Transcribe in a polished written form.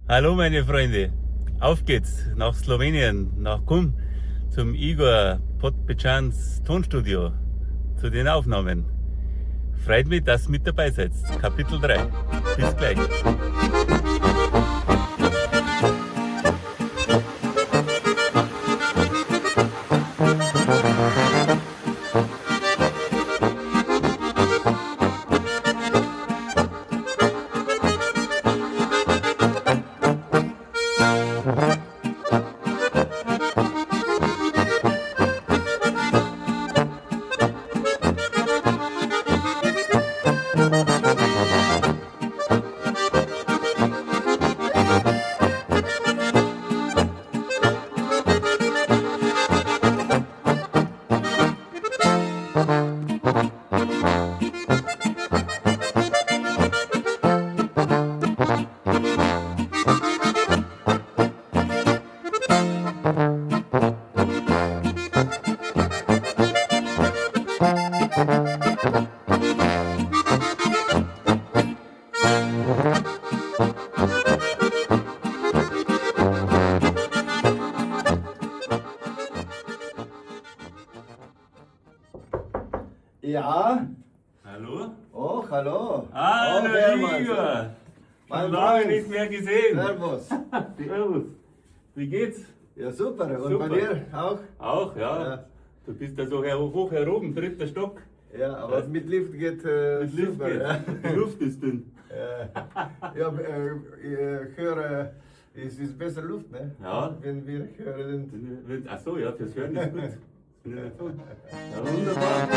Hallo meine Freunde, auf geht's nach Slowenien, nach Kum, zum Igor Podbecans Tonstudio, zu den Aufnahmen. Freut mich, dass ihr mit dabei seid. Kapitel 3. Bis gleich. Ja, Hallo? oh, hallo. Hallo oh, Hermann. Igor! Mein Schon lange Freund. nicht mehr gesehen. Servus. Servus. Wie geht's? Ja, super. Und Super. bei dir auch? Auch, ja. Ja. Du bist da so hoch heroben, dritter Stock. Ja, aber Was? mit Lift geht Mit Lift super. geht. Ja, Die Luft ist dünn. ja ich höre, es ist besser Luft, ne? Ja. Wenn wir hören. Ach so, ja, fürs Hören ist gut. Ja, wunderbar.